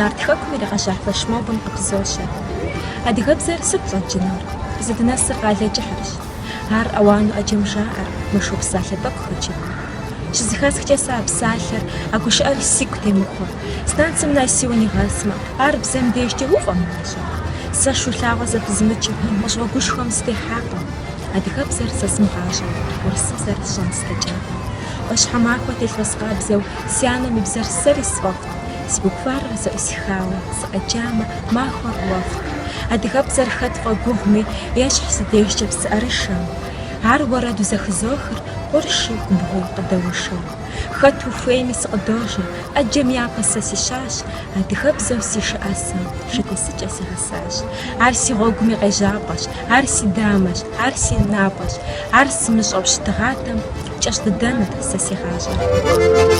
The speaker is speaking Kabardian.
Нарт хэкум иригъэжьа флешмобым къыпызощэ. Адыгэбзэр сыт щӏэдджынур? Зыдынэсыр Къалэкӏыхьырщ. Ар ауану ӏэджэм жаӏэр, мышыу псалъэ тӏэкӏу хэчыхьу. Щызэхэсхкӏэ сэ а псалъэр, а гушыӏэр сигу темыхуэ. Станцым нэси унигъэсмэ, ар бзэм дежкӏэ уфӏэмащӏэ. Сэ шу лъагъуэ зэпызмычу гъущӏ гъуэгушхуэм сытехьакъым. Адыгэбзэр сэ сымыгъащӏэу, урысыбзэр сщӏэн слъэкӏакъым. ӏуащхьэмахуэ телъ уэс къабзэу си анэм и бзэр сэри сфӏэфӏт. Си букварыр зэӏусхауэ сыкъэджамэ, махуэр уэфӏт. Адыгэбзэр хэт фӏэгугъуми, ещхь си дежкӏэ псыӏэрышэм. Ар уэрэду зэхызохыр, къурши губгъуи къыдэушэу. Хэт ухуейми сыкъыдожэ, ӏэджэм япэ сэ сищащ, адыгэбзэу си шы ӏэсэм шы тесыкӏэ сигъэсащ. Ар си гъуэгум и къежьапӏэщ, ар си дамэщ, ар си напӏэщ. Ар сымыщӏэу щытыгъатэм, кӏэщӏ дыдэнут сэ си гъащӏэр.